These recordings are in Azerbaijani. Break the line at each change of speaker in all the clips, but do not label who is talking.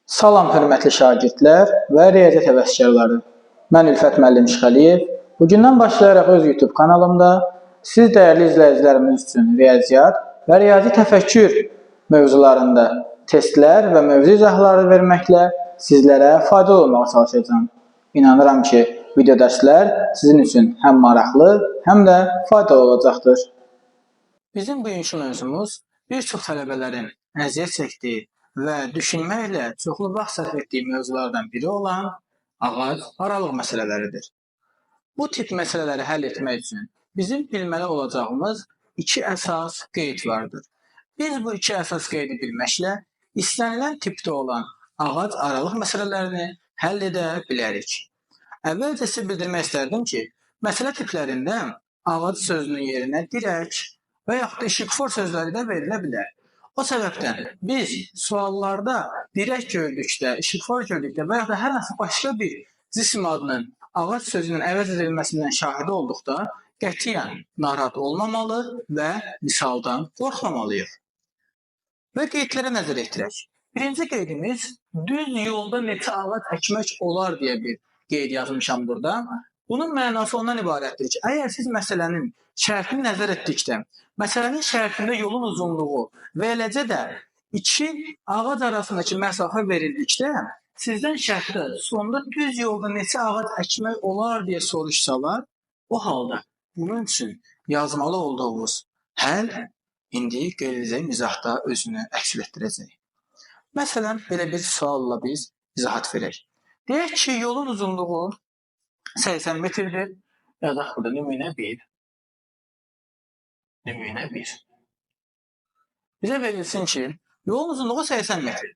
Salam hörmətli şagirdlər və riyaziyyat həvəskarları. Mən Ülfət müəllim Şıxəliyev. Bugündən başlayaraq öz YouTube kanalımda siz dəyərli izləyicilərimiz üçün riyaziyyat və riyazi təfəkkür mövzularında testlər və mövzu izahları verməklə sizlərə faydalı olmağa çalışacağam. İnanıram ki, video dərslər sizin üçün həm maraqlı, həm də faydalı olacaqdır. Bizim bugünkü mövzumuz bir çox tələbələrin əziyyət çəkdiyi və düşünməklə çoxlu vaxt sərf etdiyi mövzulardan biri olan ağac aralıq məsələləridir. Bu tip məsələləri həll etmək üçün bizim bilməli olacağımız iki əsas qeyd vardır. Biz bu iki əsas qeydi bilməklə istənilən tipdə olan ağac aralıq məsələlərini həll edə bilərik. Əvvəlcə sizə bildirmək istərdim ki, məsələ tiplərində ağac sözünün yerinə dirək və yaxud da işıqfor sözləri də verilə bilər. O səbəbdən biz suallarda dirək gördükdə, işıqfor gördükdə və yaxud da hər hansı başqa bir cisim adının ağac sözünün əvəz edilməsindən şahidi olduqda qətiyyən narahat olmamalı və misaldan qorxmamalıyıq. Və qeydlərə nəzər yetirək. Birinci qeydimiz düz yolda neçə ağac əkmək olar deyə bir qeyd yazmışam burada. Bunun mənası ondan ibarətdir ki, əgər siz məsələnin şərtini nəzər etdikdə, məsələnin şərtində yolun uzunluğu və eləcə də iki ağac arasındakı məsafə verildikdə, sizdən şərtdə sonda düz yolda neçə ağac əkmək olar deyə soruşsalar, o halda bunun üçün yazmalı olduğumuz həll indi qeyd edəcəyim izahda özünü əks etdirəcək. Məsələn, belə bir sualla biz izahat verək. Deyək ki, yolun uzunluğu 80 metrdir. Yazaq burada nümunə 1. Nümunə 1. Bizə verilsin ki, yolun uzunluğu 80 metr.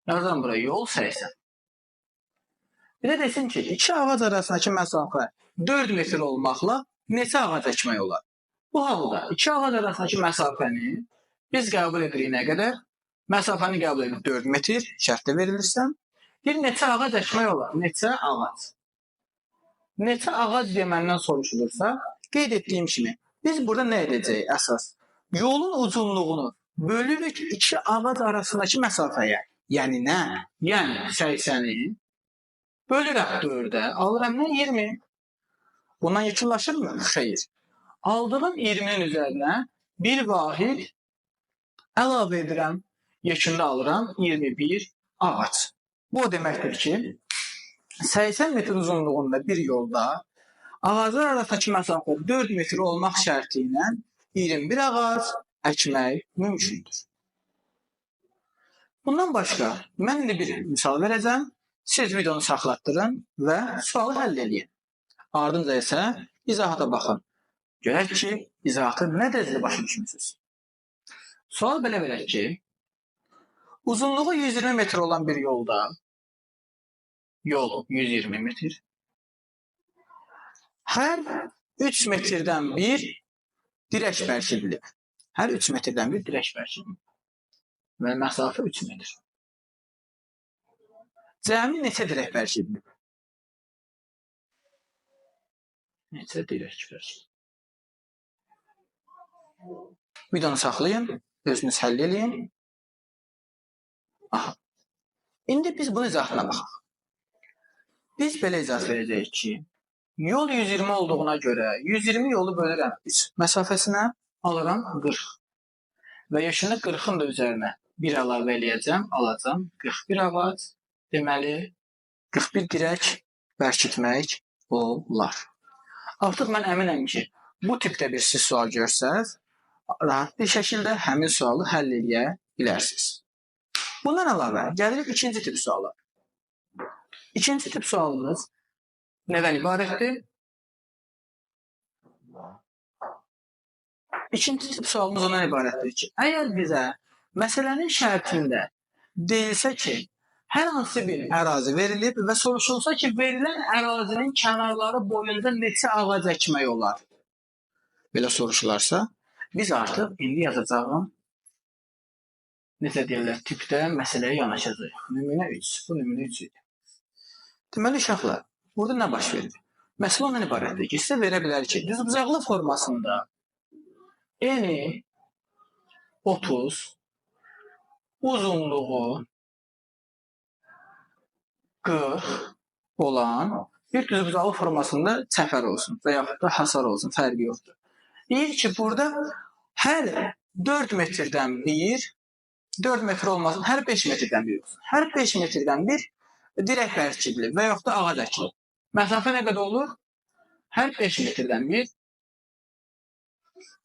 Yazıram bura yol 80. Bizə desin ki, iki ağac arasındakı məsafə 4 metr olmaqla neçə ağac əkmək olar? Bu halda iki ağac arasındakı məsafəni biz qəbul edirik nə qədər? Məsafəni qəbul edirik 4 metr, şərtdə verilirsə. Bir neçə ağac əkmək olar? Neçə ağac? Neçə ağac deyə məndən soruşulursa, qeyd etdiyim kimi biz burada nə edəcəyik əsas? Yolun uzunluğunu bölürük iki ağac arasındakı məsafəyə. Yəni nə? Yəni 80-i bölürəm 4-ə, alıram nə? 20. Bundan yekunlaşırmı? Xeyr. Aldığım 20-nin üzərinə bir vahid əlavə edirəm. Yekunda alıram 21 ağac. Bu o deməkdir ki, 80 metr uzunluğunda bir yolda ağaclar arasındakı məsafə 4 metr olmaq şərti ilə 21 ağac əkmək mümkündür. Bundan başqa mən indi bir misal verəcəm. Siz videonu saxlatdırın və sualı həll eləyin. Ardınca isə izahata baxın. Görək ki, izahatı nə dərəcədə başa düşmüsünüz. Sual belə verək ki, uzunluğu 120 metr olan bir yolda yol 120 metr. Hər 3 metrdən bir dirək bərkidilib. Hər 3 metrdən bir dirək bərkidilib. Və məsafə 3 metr. Cəmi neçə dirək bərkidilib? Neçə dirək bərkidilib? Videonu saxlayın, özünüz həll eləyin. Aha. İndi biz bunun izahatına baxaq. Biz belə izahat verəcəyik ki, yol 120 olduğuna görə 120 yolu bölürəm 3 məsafəsinə, alıram 40. Və yekunda 40-ın da üzərinə bir əlavə eləyəcəm, alacam 41 ağac, deməli 41 dirək bərkitmək olar. Artıq mən əminəm ki, bu tipdə bir siz sual görsəz, rahat bir şəkildə həmin sualı həll eləyə bilərsiniz. Bundan əlavə gəlirik ikinci tip suala. İkinci tip sualımız nədən ibarətdir? İkinci tip sualımız ondan ibarətdir ki, əgər bizə məsələnin şərtində deyilsə ki, hər hansı bir ərazi verilib və soruşulsa ki, verilən ərazinin kənarları boyunca neçə ağac əkmək olar? Belə soruşularsa, biz artıq indi yazacağım necə deyirlər, tipdə məsələyə yanaşacağıq. Nümunə 3. Bu nümunə 3 idi. Deməli, uşaqlar, burada nə baş verir? Məsələ ondan ibarətdir ki, sizə verə bilər ki, düzbucaqlı formasında eni 30, uzunluğu 40 olan bir düzbucaqlı formasında çəpər olsun və yaxud da hasar olsun, fərqi yoxdur. Deyir ki, burada hər 4 metrdən bir, 4 metr olmasın, hər 5 metrdən bir olsun. Hər 5 metrdən bir dirək bərkidilib və yaxud da ağac əkilib. Məsafə nə qədər olur? Hər 5 metrdən bir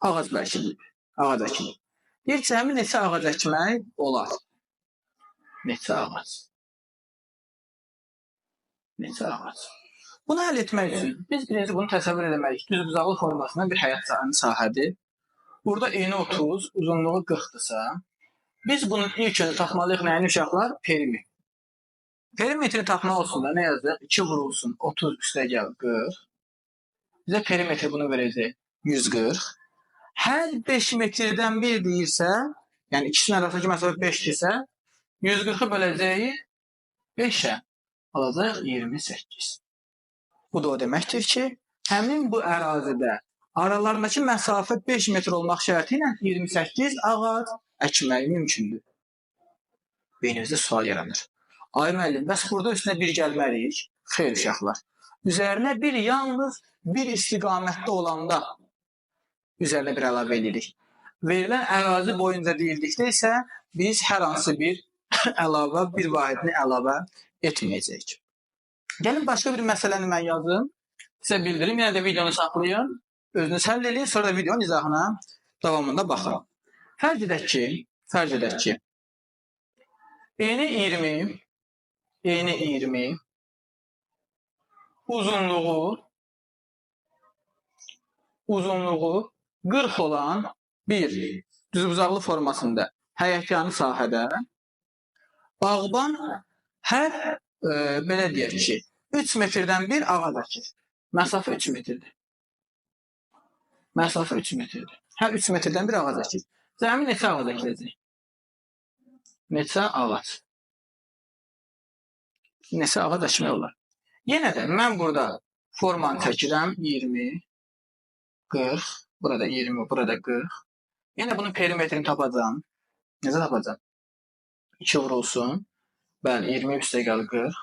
ağac bərkidilib, ağac əkilib. Deyir ki, həmin neçə ağac əkmək olar? Neçə ağac? Neçə ağac? Bunu həll etmək üçün biz birinci bunu təsəvvür etməliyik. Düzbucaqlı formasında bir həyat sahədir. Burada eni 30, uzunluğu 40-dırsa, biz bunun ilk öncə tapmalıyıq nəyini uşaqlar? Perimetr. Perimetri tapmaq üçün də nə yazdıq? 2 vurulsun 30 üstə gəl 40. Bizə perimetr bunu verəcək 140. Hər 5 metrdən bir deyirsə, yəni ikisinin arasındakı məsafə 5-dirsə, 140-ı böləcəyik 5-ə, alacaq 28. Bu da o deməkdir ki, həmin bu ərazidə aralarındakı məsafə 5 metr olmaq şərti ilə 28 ağac əkmək mümkündür. Beyninizdə sual yaranır. Ay müəllim, bəs burada üstünə bir gəlməliyik? Xeyr uşaqlar. Üzərinə bir yalnız bir istiqamətdə olanda üzərinə bir əlavə edirik. Verilən ərazi boyunca deyildikdə isə biz hər hansı bir əlavə, bir vahidini əlavə etməyəcəyik. Gəlin başqa bir məsələni mən yazım, sizə bildirim. Yenə də videonu saxlayın, özünüz həll eləyin, sonra da videonun izahına davamında baxın. Fərz edək ki, eni 20, uzunluğu 40 olan bir düzbucaqlı formasında həyətyanı sahədə bağban hər belə deyək ki, 3 metrdən bir ağac əkir. Məsafə 3 metrdir. Məsafə 3 metrdir. Hər 3 metrdən bir ağac əkir. Cəmi neçə ağac əkiləcək? Neçə ağac? Neçə ağac əkmək olar? Yenə də mən burada formanı çəkirəm. 20, 40, burada 20, burada 40. Yenə bunun perimetrini tapacağam. Necə tapacağam? 2 vurulsun. Bəli, 20 üstə gəl 40.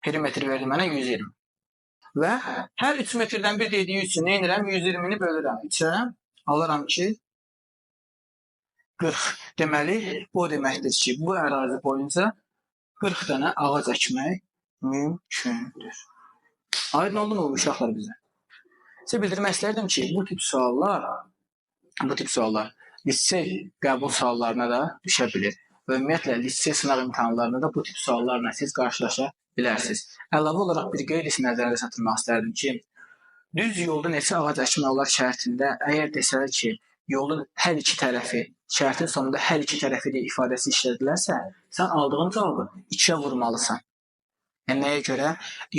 Perimetr verdi mənə 120. Və hər 3 metrdən bir dediyi üçün nə edirəm? 120-ni bölürəm 3-ə. Alıram ki, 40. Deməli, bu o deməkdir ki, bu ərazi boyunca 40 dənə ağac əkmək mümkündür. Aydın oldu mu bu uşaqlar bizə? Sizə bildirmək istərdim ki, bu tip suallar lisey qəbul suallarına da düşə bilir. Və ümumiyyətlə, lisey sınaq imtahanlarında da bu tip suallarla siz qarşılaşa bilərsiniz. Əlavə olaraq bir qeyd nəzərdə çatdırmaq istərdim ki, düz yolda neçə ağac əkmək olar şərtində, əgər desələr ki, yolun hər iki tərəfi, şərtin sonunda hər iki tərəfi deyə ifadəsi işlədilərsə, sən aldığın cavabı 2-yə vurmalısan. Yəni, nəyə görə?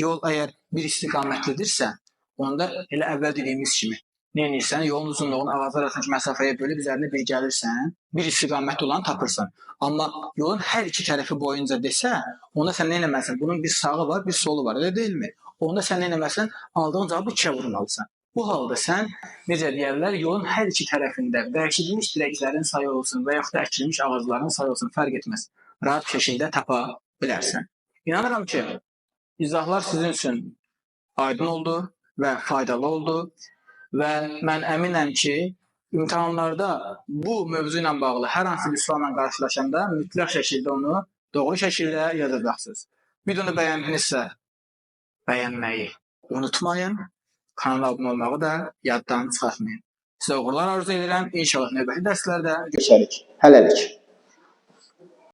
Yol əgər bir istiqamətlidirsə, onda elə əvvəl dediyimiz kimi, nə edirsən? Yolun uzunluğunu ağaclar arasındakı məsafəyə bölüb üzərinə bir gəlirsən, bir istiqamətli olanı tapırsan. Amma yolun hər iki tərəfi boyunca desə, onda sən nə etməlisən? Bunun bir sağı var, bir solu var, elə deyilmi? Onda sən nə etməlisən? Aldığın cavabı 2-yə vurmalısan. Bu halda sən, necə deyərlər, yolun hər iki tərəfində bərkidilmiş dirəklərin sayı olsun və yaxud da əkilmiş ağacların sayı olsun, fərq etməz. Rahat şəkildə tapa bilərsən. İnanıram ki, izahlar sizin üçün aydın oldu və faydalı oldu və mən əminəm ki, imtahanlarda bu mövzu ilə bağlı hər hansı bir sualla qarşılaşanda mütləq şəkildə onu doğru şəkildə yazacaqsınız. Videonu bəyəndinizsə bəyənməyi unutmayın. Kanala abunə olmağı da yaddan çıxartmayın. Sizə uğurlar arzu edirəm. İnşallah növbəti dərslərdə görüşərik. Hələlik.